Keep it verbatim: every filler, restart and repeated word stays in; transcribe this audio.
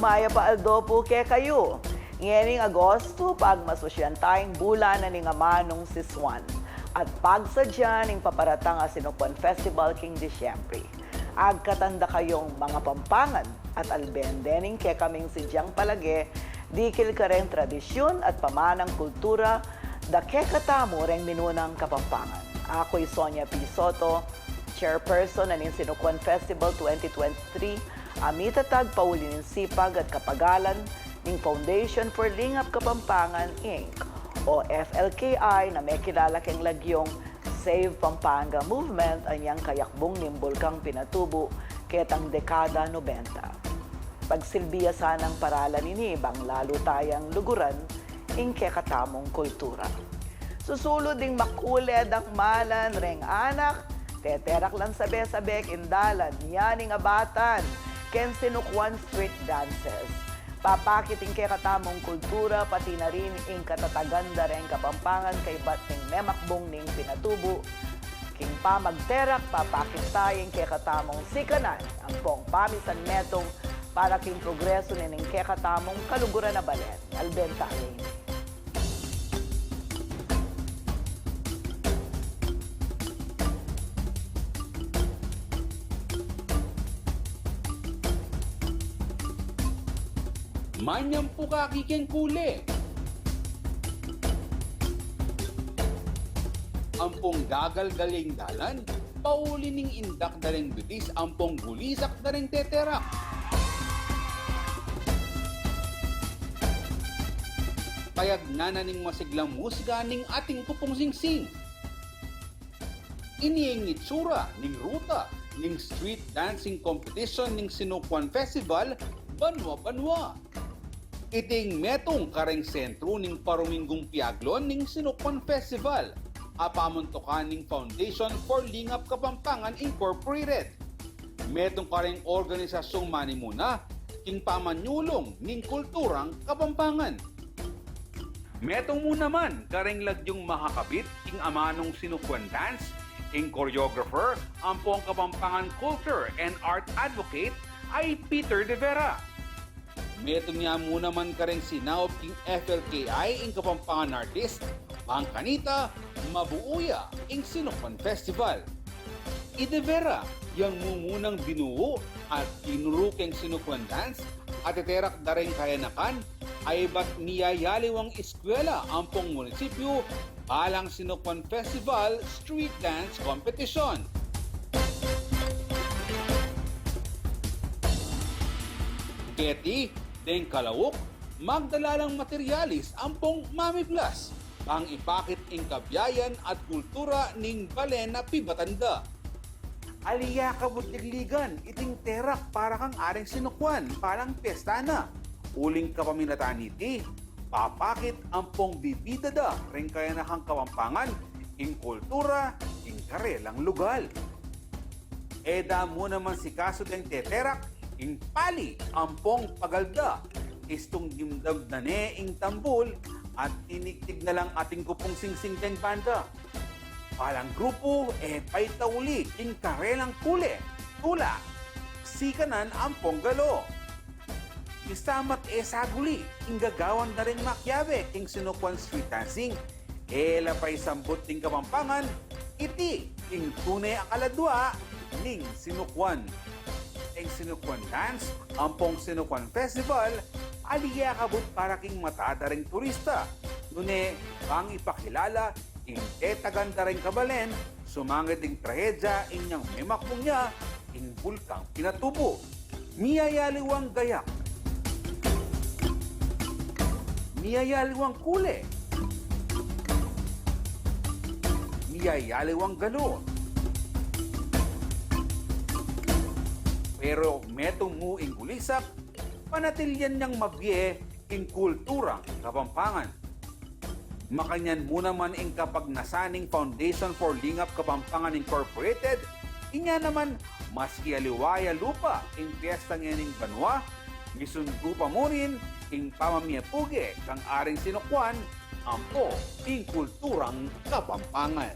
Mayap a aldo pu kekayu. Ngening Agosto, pagmasusyan taya ing bulan na ning amanung siswan at pagsadya ning paparatang a Sinukuan Festival king Disyembre. Agkatan da kayung mangapampangan at alben de ning kekaming sadyang palage dikil kareng tradisyun at pamanang kultura da kekatamu reng minunang Kapampangan. Aku i Sonia P. Soto, chairperson na ning Sinukuan Festival twenty twenty-three, a mitatag pauli ning sipag at kapagalan ning Foundation for Lingap Kapampangan, Inc o F L K I, na mekilala keng lagyung Save Pampanga Movement, anyang kayakbung ning Bulkang Pinatubo ketang dekada nobenta. Pagsilbi ya sanang paralan ini bang lalu tayang luguran ing kekatamung kultura. Susulud ding makule, dakmalan reng anak, teterak lang sabe-sabe king dalan, ya ning abatan keng Sinukuan street dances. Papakit ing kekatamung kultura, pati na rin ing katatagan da reng Kapampangan kaybat ning memakbung ning Pinatubo. King pamagterak, papakit taya ing kekatamung sikanan ampong pamisan metung para king progresu ning kekatamung kaluguran a balen. Alben taya ini. Manyampu kaki keng kule. Ampong gagalgal ing dalan pauli ning indak da reng bitis ampong gulisak da reng teterak. Payag na na ning masiglang musika ning ating Kupong Singsing. Ini ing itsura ning ruta ning street dancing competition ning Sinukuan Festival banua-banua. Iti ing metung kareng sentru ning paruminggung piaglon ning Sinukuan Festival a pamuntukan ning Foundation for Lingap Kapampangan Incorporated. Metung kareng organisasyung manimuna king pamanyulung ning kulturang Kapampangan. Metung mu naman kareng lagyung makakabit king amanung Sinukuan dance, ing choreographer ampong Kapampangan culture and art advocate a i Peter De Vera. Metung ya mu naman kareng sinaup king F L K I ing Kapampangan artist, bang kanita mabuu ya ing Sinukuan Festival. I De Vera yang mumunang binuu at tinuru keng Sinukuan dance a teterak da reng kayanakan a ibat miyayaliwang eskwela ampong munisipyu balang Sinukuan Festival Street Dance Competition. Keti, deng kalauk, magdala lang materialis ampong mamiplas bang ipakit ing kabiayan at kultura ning balen a pibatan da. Ali ya kabud ligligan iting terak para kang Aring Sinukuan balang piyesta na. Uling kapamilatan niti, papakit ampong bibida da reng kayanakang Kapampangan ing kultura king karelang lugal. E da mu naman sikasu deng teterak ing pali ampong pagal da. Istung dimdam da ne ing tambul at tinigtig na lang ating Kupong Singsing deng banda. Balang grupu e paitauli ing karelang kule, tula, sikanan ampong galo. Misamat e saguli ing gagawan da reng makiabe king Sinukuan street dancing. E la paisambut ning Kapampangan, iti ing tune a kaladua ning Sinukuan. Ing Sinukuan dance ampong Sinukuan festival, ali ya kabud para king mata da reng turista, nune bang ipakilala ing tetagan da reng kabalen sumangid ing trahedya inyang memakbung ya ing Bulkang Pinatubo. Miyayaliwang gayak, miyayaliwang kule, miyayaliwang galo. Pero metung mu ing gulisak, panatilyan yang mabie ing kulturang Kapampangan. Makanyan mu naman ing kapagnasan ning Foundation for Lingap Kapampangan Incorporated, inya naman maski aliwa ya lupa ing piyesta ngening banua, misundu pa mu rin ing pamamiapuge kang Aring Sinukuan ampo ing kulturang Kapampangan.